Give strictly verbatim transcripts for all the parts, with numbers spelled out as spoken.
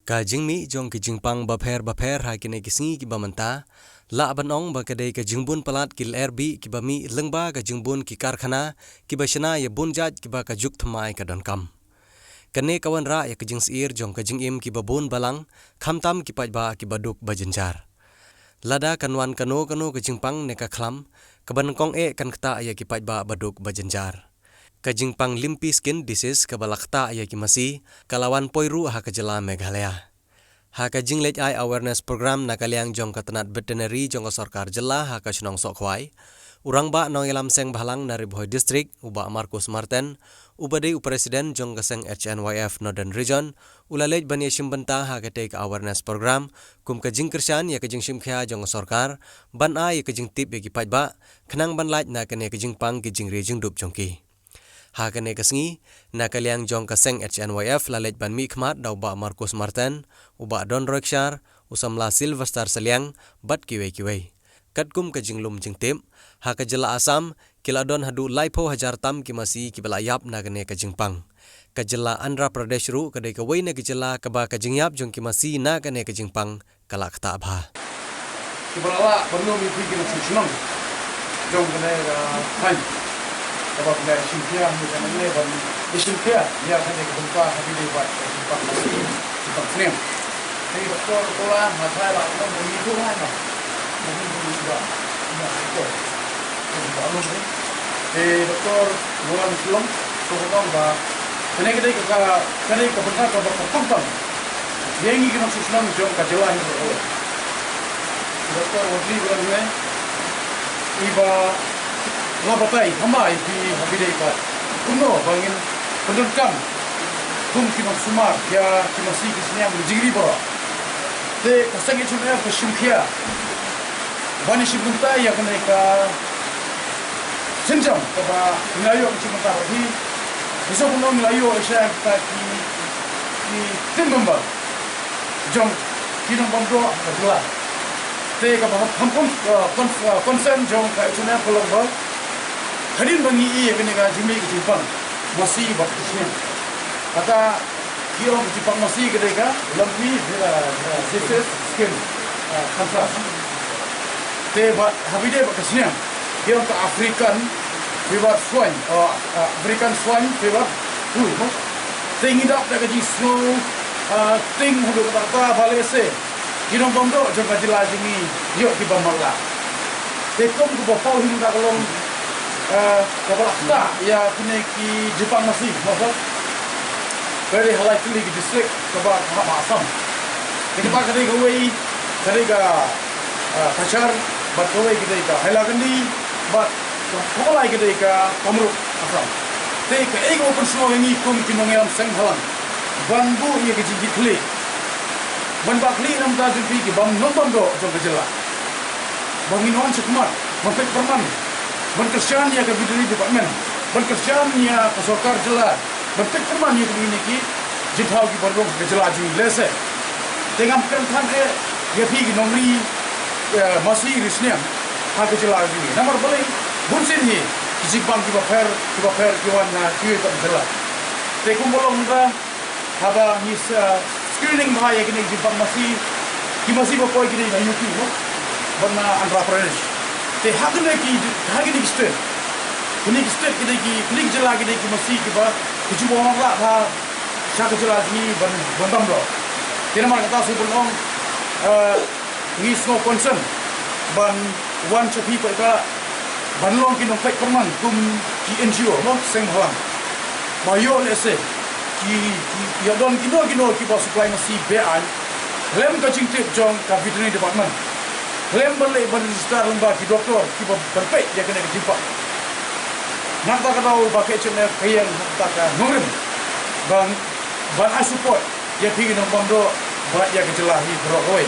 Ka jingmih jong ki jingpang bapher bapher ha kine ki sngi kiba mynta, lah ban ong ba ka dei ka jingbun palat ki lyer bih kiba mih lyngba ka jingbun ki karkhana kiba shna ïa bun jait kiba ka juk thymmai ka donkam. Kane ka wanrah ïa ka jingsyier jong ka jingim kiba bun balang, khamtam ki paidbah kiba duk ba jynjar. Lada kan wan kano kano ka jingpang ne ka khlam, kaba nyngkong eh kan ktah ïa ki paidbah ba duk ba jynjar. Ka jingpang Lympy Skin Disease kaba la ktah ïa ki masi, ka la wan poi ruh ha ka jylla Meghalaya. Ha ka jingleit ai awareness program na ka liang jong ka tnat veterinary jong ka sorkar jylla ha ka shnong Sohkhwai, u rangbah nongïalam seng bhalang na Ri Bhoi District, u Bah Marcus Marten, uba dei u president jong ka seng H N Y F Northern Region, u la leit ban ïashim bynta ha katei ka awareness program, kum ka jingkyrshan ïa ka jingshim khia jong ka sorkar ban ai ïa ka jingtip ïa ki paidbah, khnang ban lait na kane ka jingpang ki jingri jingdup jong ki. Ha kane ka sngi, na ka liang jong ka seng H N Y F la leit ban mihkhmat da u Bah Marcus Marten, u Bah Don Roykshar, u samla Sylvester Saliang, bad kiwei kiwei. Katkum ka jinglum jingtip, ha ka jylla Assam, ki la don haduh laiphew hajar tam ki masi kiba la ïap na kane ka jingpang. Ka jylla Andhra Pradesh ruh ka dei kawei na ki jylla kaba ka jingïap jong ki masi na kane ka jingpang ka la ktah bha. Kiba la lah ban lum ïa phi ki nongshong shnong jong kane ka thaiñ, kaba phi la shim khia, ïa kane ban ïashim khia ïa kane ka bynta ha phi dei bad ka jingpang masi, jingpang sniang. Te Doctor Paula, nga tharai la ong ba ngi tu la na. Ba ngi tu la na. Ba ngi tu la na. Te Doctor Roland Shlong, to ka ong ba kane ka dei ka, kane ka bynta kaba kyrpang tam ïa ngi ki nongshong shnong jong ka jylla hi. Doctor Wadri Roland ne, i ba la batai hama ïa phi ha phi dei pat kumno ba ngin pyndonkam kum ki nongsumar ïa ki masi ki sniang jingri baroh. Te ka seng H N Y F ka shim khia ban ïashim bynta ïa kane ka sienjam kaba ngi la ïoh ka jingmyntoi bad hi. Ngi sngewbha ban ong ngi la ïoh ïa ki, ki team member jong ki nongbam doh ka jylla. Te kaba kham, kham, uh, con-, uh, concern jong ka H N Y F ka long ba hadien ba ngi ïoh ïa kane ka jingmih ka jingpang masi bad ka sniang, kata ki ong ka jingpang masi ka dei ka lumpy, uh, uh, disease skin, uh, cancer. Te bad ha phi dei bad ka sniang ki ong ka African fever swine, uh, uh, African swine fever flu, no? Te ngi dap da ka jingsngew, uh, tieng haduh katta katta ba lehse ki nongbam doh jong ka jylla jong ngi ïoh ki bam matlah. Te kum kaba paw hi mynta ka long, eh, kaba la ktah ïa kine ki jingpang masi, mo, ka dei ha lai tylli ki district kaba, kaba ha Assam. Te kata ka dei kawei, ka dei ka, eh, Cachar, bad kawei ka dei ka Hailakandi, bad kaba lai ka dei ka Kamrup, Assam. Te kaei kaba pynsngew ïa ngi kum ki nongïalam seng bhalang ban buh ïa ka jingkitkhlieh, ban bah khlieh na ka bynta jong phi ki bym, nongbam doh jong ka jylla, ba ngin wan shakhmat ban peit pyrman, ban kyrshan ïa ka veterinary department, ban kyrshan ïa ka sorkar jylla ban peit pyrman ïa kine ki jingthaw kiba rung ha ka jylla jong ngi lehse. Te ngam kren than eh ïa phi ki nongri, eh, masi ri sniang ha ka jylla jong ngi. Namar balei, bunsien hi ki jingpang kiba pher, kiba pher ki wan na kiwei pat ki jylla. Te kumba long mynta, haba ngi sa screening bha ïa kine ki jingpang masi, ki masi ba poi ki dei na U P, no? Bad na Andhra Pradesh. Te ha kine ki, ha kine ki state, kine ki state ki dei ki, kine ki jylla ki dei ki masi kiba, ki jubor lah ha sha ka jylla jong ngi ban, ban dam doh. Te namar kata shu ban ong, eh, ngi sngew concern ban wan sha phi pat ka, ban long ki nongpeit pyrman kum ki N G O, no, seng bhalang. Ba ïoh lehse ki, ki, ïa don kino kino kiba supply masi be-aiñ khlem ka jingtip jong ka veterinary department, khlem ban leh ban register lyngba ki doktor kiba ban peit ïa kane ka jingpang. Na kata ka daw ba ka H N F ka ïeng ha kata ka nongrim ban, ban ai support ïa phi ki nongbam doh bad ïa ka jylla hi baroh kawei.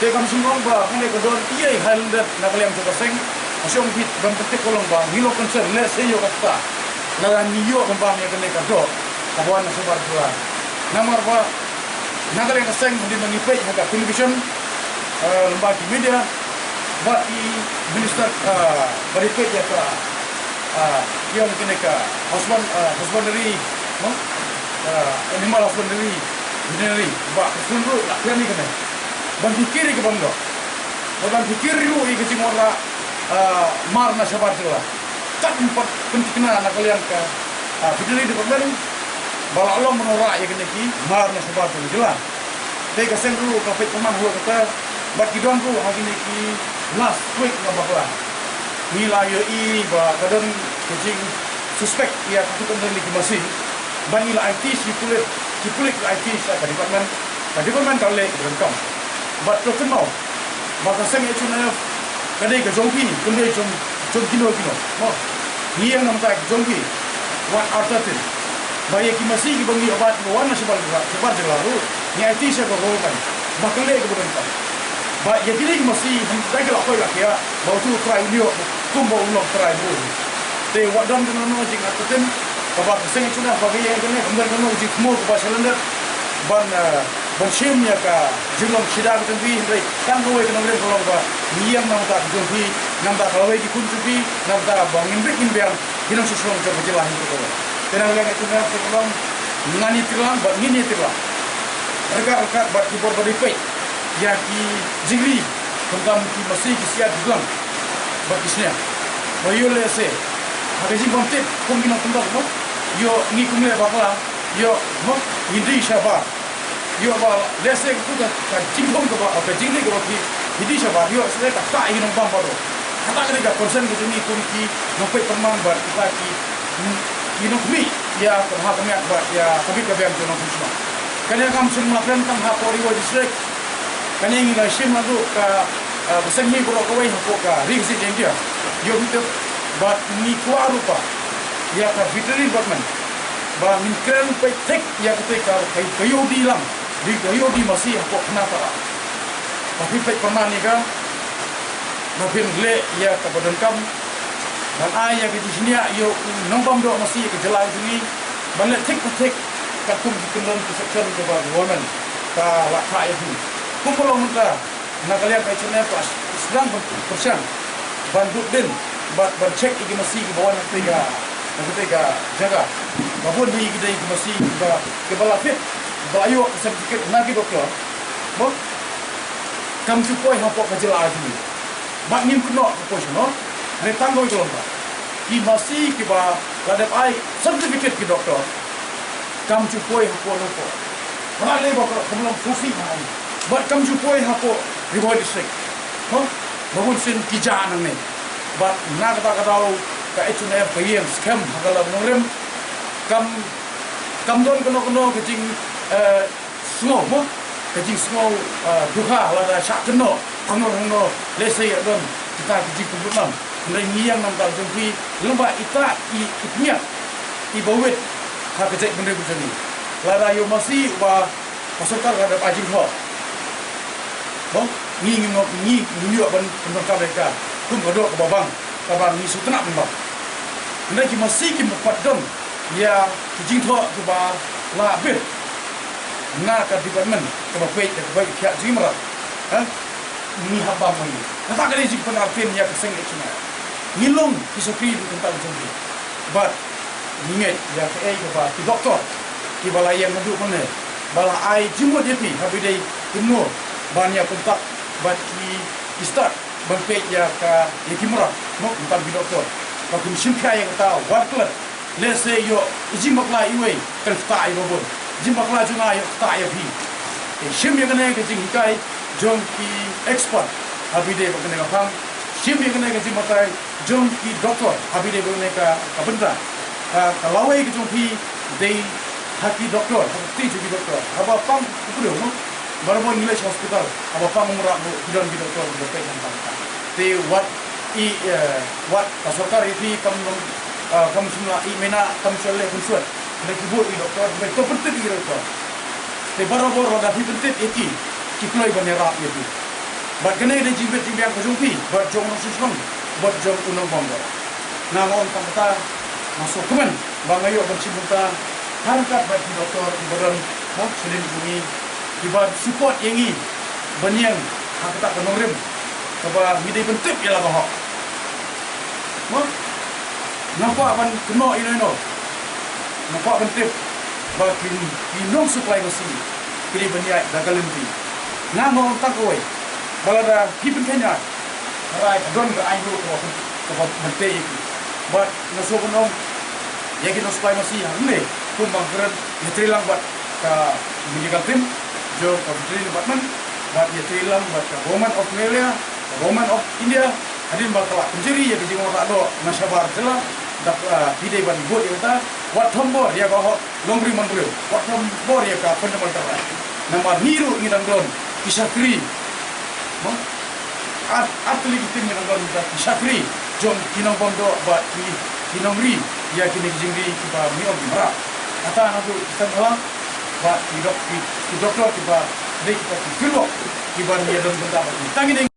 Te kam shym long ba kane ka don eiei ha lyndet na ka liang jong ka seng. Ka shong phi ban pyntip ka long ba ngi long concern lehse ïoh kata lada ngi ïoh ban bam ïa kane ka doh kaba wan na shabar jylla. Namar ba na ka liang ka seng hadien ba ngi peit ha ka television, eh, lyngba ki media, bad i minister, eh, ba dei peit ïa ka, eh, ïa kane ka husband, eh, husbandry, no? Eh, animal husbandry. Veterinary, ba ka khun ruh la kren ïa kane. Ban pyrkhat ïa ka bym dei. Ba ban pyrkhat ruh ïa ka jingwanrah, ah, mar na shabar jylla. Kat ym pat pynthikna na ka liang ka, ah, veterinary department. Ba la long ban wanrah ïa kane ki mar na shabar jylla. Te ka seng ruh ka peit pynmang ruh kata. Bad ki don ruh ha kine ki last week na bakla. Ngi la ïohi ba ka don ka jing suspect ïa ka kut ka don ki masi. Ba ngi la aiti sha ki pulit, ki pulit la aiti sha ka department, ka department ka leh ka donkam. Bad to kynmaw ba ka seng H N F ka dei ka jong phi, kam dei jong, jong kino kino. Mo. Ngi ïeng namar ka jong phi. Wat artatien. Ba ïa ki masi kiba ngi ïoh bat kiba wan na shabar jylla, shabar jylla ruh. Ngi aiti sha ka government ba ka leh kaba donkam. Ba ïa kine ki masi hynrei ki la poi la khiah ba utu u trai u ïoh kumba u long trai u. Te wat don kano kano jingartatien kaba ka seng H N F ba ka ïeng kane, kam don kano jingthmu kaba shalyndet ban, eh, ban shim ïa ka jinglong shida ka jong phi, hynrei tang kawei ka nongrim ka long ba ngi ïeng namar ka jong phi, namar ka lawei ki khun jong phi, namar ba ngin bit ngin biang ki nongshong shnong jong ka jylla hi ka long. Te na ka liang H N F ka long ngan ïatrei lang bad ngin ïatrei lang. Ryngkat ryngkat bad ki bor ba dei peit ïa ki jingri khamtam ki masi ki siat ki blang bad ki sniang. Ba ïoh lehse ha ka jingbym tip kum ki nongkyndong mo, ïoh ngi kum leh bakla, ïoh mo, ngin dei shabar. Ïoh ba lehse ka, ka jingthung kaba, ka jingri kaba phi, phi dei shabar, ïoh lehse ka ktah ïa ki nongbam baroh. Kata ka dei ka concern ka jong ngi kum ki nongpeit pynmang bad kita ki, ki nongkhmih ïa ka bha ka miat bad ïa ka bit ka biang jong nongshong shnong. Kane kam shym la kren tang hapoh Ri Bhoi District. Kane ngi la shim naduh ka, ah, ka seng hi baroh kawei hapoh ka Ri Khasi Jaiñtia. Ïoh ngi tip bad ngi kwah ruh ba ïa ka veterinary department ba ngin kren peit thik ïa kata ka, ka, ka ïoh dei lang, dei ka ïoh dei masi hapoh khana para. Ba phin peit pynman ïa ka, ba phin leh ïa kaba donkam, ban ai ïa ka jingshaniah ïa u nongbam doh masi ïa ka jylla jong ngi, ban leh thik pa thik katkum ki kyndon ki section kaba government ka la khah ïa phi. Kumba long mynta, na ka liang ka H N F ka sdang ban pyrshang ban duk dien bad ban check ïa ki masi kiba wan na katei ka, na katei ka jaka. Ba bun hi ki dei ki masi kiba, kiba la fit, ba la ïoh ka certificate na ki doktor. Mo, kam ju poi hapoh ka jylla jong ngi. Bad ngim kynnoh ka poi shano. Hynrei tang kawei ka long ba ki masi kiba la dep ai certificate ki doktor, kam ju poi hapoh Nongpoh. Ba la leh ba ka, ka long coffee ba ai. Bad kam ju poi hapoh Ri Bhoi District. Mo, ba bun sien ki jah nangne. Bad na kata ka daw ka H N F ka ïeng skhem ha ka la nongrim. Kam, kam don kano kano ka jing, eh, sngew mo, ka jingsngew, ah, dukha lada shah kynnoh hangno hangno, lehse ïa don kita ki jingpynbun nam. Hynrei ngi ïeng namar ka jong phi, lyngba ita i, i pynïap iba wit ha ka jaitbynriew ka jong ngi. Lada ïoh masi uba ka sorkar ka dep ai jingthoh, mo, ngi ngim, ngi ngim ïoh ban pyndonkam ïa ka kum ka doh kaba bang kaba ngi sngewtynnat bynta. Hynrei ki masi kim pat don ïa ki jingthoh kiba la bit na ka department kaba peit, kaba peit ïa ka jingmrad. Ha? Ngi hap bam ma ngi. Kata ka dei jingpynartin ïa ka seng H N F. Ngi long ki shakri na ka bynta ka jong ngi. Bad ngi ngeit ïa kaei kaba ki doktor kiba la ïeng naduh mynne ba la ai jingmut ïa phi, haba dei kumno ban ïa contact bad ki, ki stad ban peit ïa ka, ïa ki mrad, mo, mynta ki doktor. Ba kin shim khia ïa kata wat klet. Lehse ïoh i jingbakla iwei kan ktah ïa babun. Jingbakla jong nga ïoh ktah ïa phi. Te shim ïa kane ka jinghikai jong ki expert ha ba ïadei bad kane ka phang. Shim ïa kane ka jingbatai jong ki doktor ha ba ïadei bad kane ka, ka bynta. Ka, ka lawei ka jong phi dei ha ki doktor, ha ka kti jong ki doktor. Haba pang u briew, mo, barabor ngi leit sha hospital, haba pang u mrad ruh ki don ki doktor kiba peit hangta hangta. Te wat i, eh, wat ka sorkar ïa phi kam, eh, kam shym la i mena, kam shym la leh pynshoi. Hynrei ki bun ki doktor, hynrei to pyntip ïa ki doktor. Te barabor lada phi pyntip ïa ki, ki kloi ban ïarap ïa phi. Bad kane ka dei jingbit jingbiang ka jong phi, bad jong u nongshong shnong, bad jong u nongbam doh. Nga ong tang kata, nga sngewkmen ba nga ïoh ban shim bynta ha ryngkat bad ki doktor kiba don, mo, sha lynti jong ngi, kiba support ïa ngi ban ïeng ha kata ka nongrim kaba ngi dei ban tip ïa la ka hok. Mo, nga kwah ban kynnoh ïa ino ino. Nga kwah ban tip ba ki, ki nong supply masi, Ki dei ban ïaid da ka lynti. Nga nga ong tang kawei. Ba lada phi pyntheiñ ai, hynrei ka don ka aiñ ruh kaba, kaba ban tei ïa ki. Bad nga sngewbha ban ong ïa ki nongsipai masi hangne, kumba nga kren, ïatrei lang bad ka medical team jong ka Veterinary Department, bad ïatrei lang bad ka Government of Meghalaya, ka Government of India, hadien ba ka la pynjari ïa ka jingwanrah doh na shabar jylla, da, ah, phi dei ban bud ïa kata, wat thombor ïa ka hok longbriew manbriew, wat thombor ïa ka fundamental right. Namar ngi ruh ngi dang don ki shakri. Mo? Ar, artylli ki tim ngi dang don ki shakri jong ki nongbym doh bad ki, ki nongri ïa kine ki jingri kiba ngi ong ki mrad. Kata naduh ki samla bad ki dok-, ki, ki doktor kiba dei kita ki fieldwork kiba ngi ïa don bynta bad ngi. Tang ine